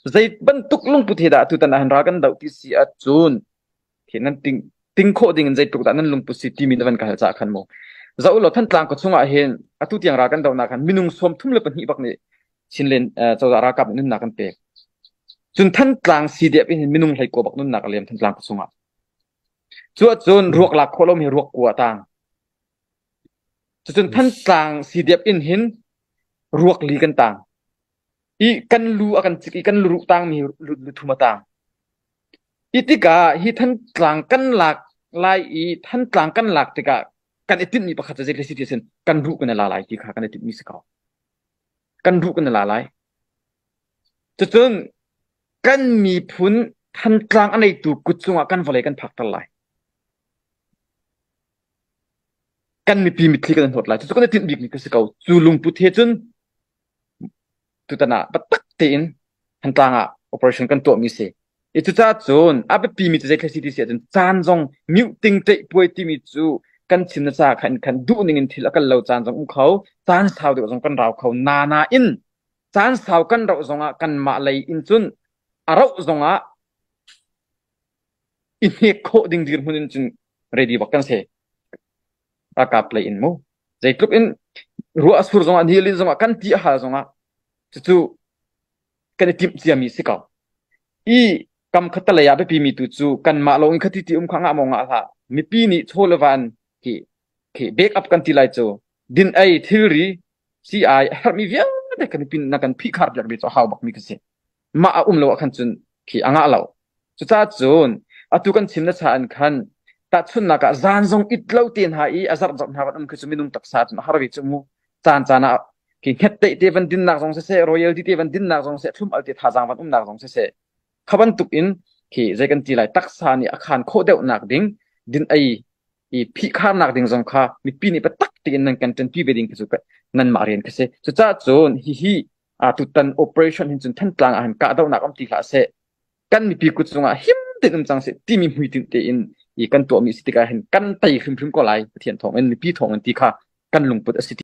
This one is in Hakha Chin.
Zei bantuk lungput he dah tutan ah hin ral kan doh ti si ahcun khi nan ting ting khawh ding in zeitluk dah nan lungput si timi na van ka hal caah khan mu. Zoh ulaw Thantlang khua chungah hin atu tiang ral kan dohnak khan minung 32 bak nih Chinland cozah ralkap nih nunnak kan pek. Cun Thantlang CDF in hin minung 19 bak nunnak a liam Thantlang khua chungah. Cu ahcun ruak lak khawh lomi ruak kua a tang. Cucun Thantlang CDF in hin ruak li kan tang. I kan lu a kan cik i kan luruh tangmi lu thum a tang. Hi tikah hi Thantlang kan lak lai i Thantlang kan lak tikah kan i tinhmi pakhat cu zei si ti sin kan ruh kan i la lai ti kha kan i tinhmi si ko. Kan ruh kan i la lai. Cucun kan miphun Thantlang a neitu kut cungah kan vawlei kan phakter lai. Kan mipi mitthli kan i hnawt lai. Cucu kan i tinh bikmi ka si ko. Cu lungput he cun tutan ah biatak tein Thantlang ah operation kan tuahmi si. I cucaah cun a biapimi cu zei si ti si ahcun caan zong muting ṭeih-puai timi cu kan chim na ca khan khan duh ning in thil a kal lo caan zong um kho, caan sau deuh zong kan rau kho. Na nain caan sau kan rauh zongah kanmah lei in cun a rauh zongah i hnek khawh ding dirhmun in cun ready bak kan si. Ralkap lei in mu. Zeitluk in ruah a sur zongah ni a lin zongah kan ti a hal zongah cucu kan i timh ciami si ko. I kam khat lei ah biapi mi tu cu kanmah lawng in khati ti um kha ngah maw ngah hlah. Mipi nih chaw le van khi khi back up kan ti lai cu din ei thilri CI a herhmi vialte kan mipi na kan phihkhar piak mi cu a hau bakmi ka si. Mah a um lo ah khan cun khi a ngah lo. Cucaah cun atu kan chim na cha an khan tahchunhnak ah zan zong it lo te hna i a zarh zarh hna van um khi cu minung taksa cun a har ve cu mu. Caan caan ah khi hnget te te van dinnak zong siseh, royalty te van dinnak zong siseh, thlum al te thazaang van umnak zong siseh, kha bantuk in khi zei kan ti lai taksa nih a khan khawh deuhnak ding din ei i phihkharnak ding zong kha mipi nih biatak tein nan kan ṭanpi ve ding khi cu nanmah rian khi si. Cucaah cun hihi tutan operation hin cun Thantlang ah hin kahdohnak um ti hlah seh kan mipi kut cungah him tein um cang seh timi hmuitinh tein i kan tuahmi si tikah hin kan tei hrimhrim ko lai Pathian thawngin mipi thawngin ti kha kan lungput a si.